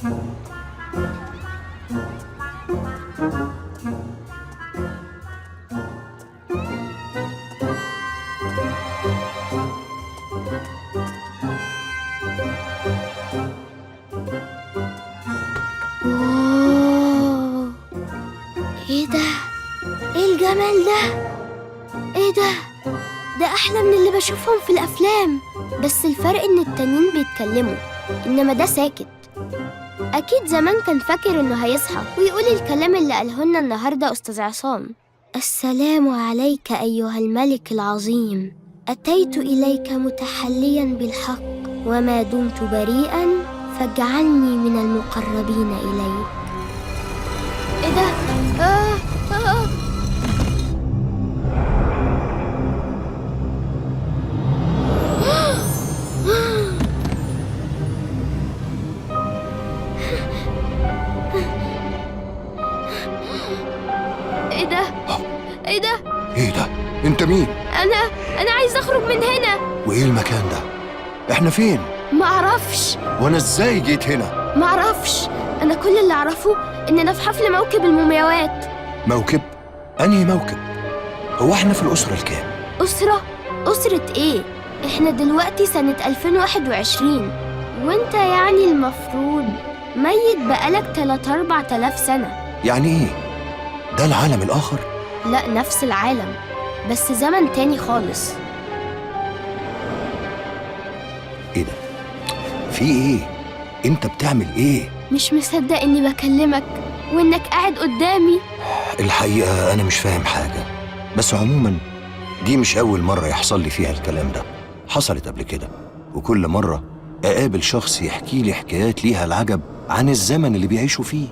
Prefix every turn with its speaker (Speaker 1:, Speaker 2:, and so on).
Speaker 1: واو، ايه ده؟ ايه الجمال ده؟ ايه ده؟ ده احلى من اللي بشوفهم في الافلام، بس الفرق ان التانيين بيتكلموا، انما ده ساكت. اكيد زمان كان فاكر انه هيصحى ويقول الكلام اللي قاله لنا النهارده استاذ عصام. السلام عليك ايها الملك العظيم، اتيت اليك متحليا بالحق، وما دمت بريئا فاجعلني من المقربين اليك. ايه ده؟ آه آه. ايه ده؟ ايه ده؟
Speaker 2: ايه ده؟ انت مين؟
Speaker 1: انا عايز اخرج من هنا.
Speaker 2: وايه المكان ده؟ احنا فين؟
Speaker 1: معرفش.
Speaker 2: وانا ازاي جيت هنا؟
Speaker 1: معرفش، انا كل اللي اعرفه اننا في حفل موكب المومياوات.
Speaker 2: موكب؟ انهي موكب؟ هو احنا في الاسرة الكام؟
Speaker 1: أسرة؟ أسرة إيه؟ إحنا دلوقتي سنة 2021، وإنت يعني المفروض ميت بقالك 3 4 آلاف سنة.
Speaker 2: يعني ايه؟ ده العالم الاخر؟
Speaker 1: لا، نفس العالم بس زمن تاني خالص.
Speaker 2: ايه ده؟ في ايه؟ انت بتعمل ايه؟
Speaker 1: مش مصدق إني بكلمك وإنك قاعد قدامي.
Speaker 2: الحقيقة انا مش فاهم حاجة، بس عموما دي مش اول مرة يحصل لي فيها الكلام ده، حصلت قبل كده، وكل مرة اقابل شخص يحكي لي حكايات ليها العجب عن الزمن اللي بيعيشوا فيه.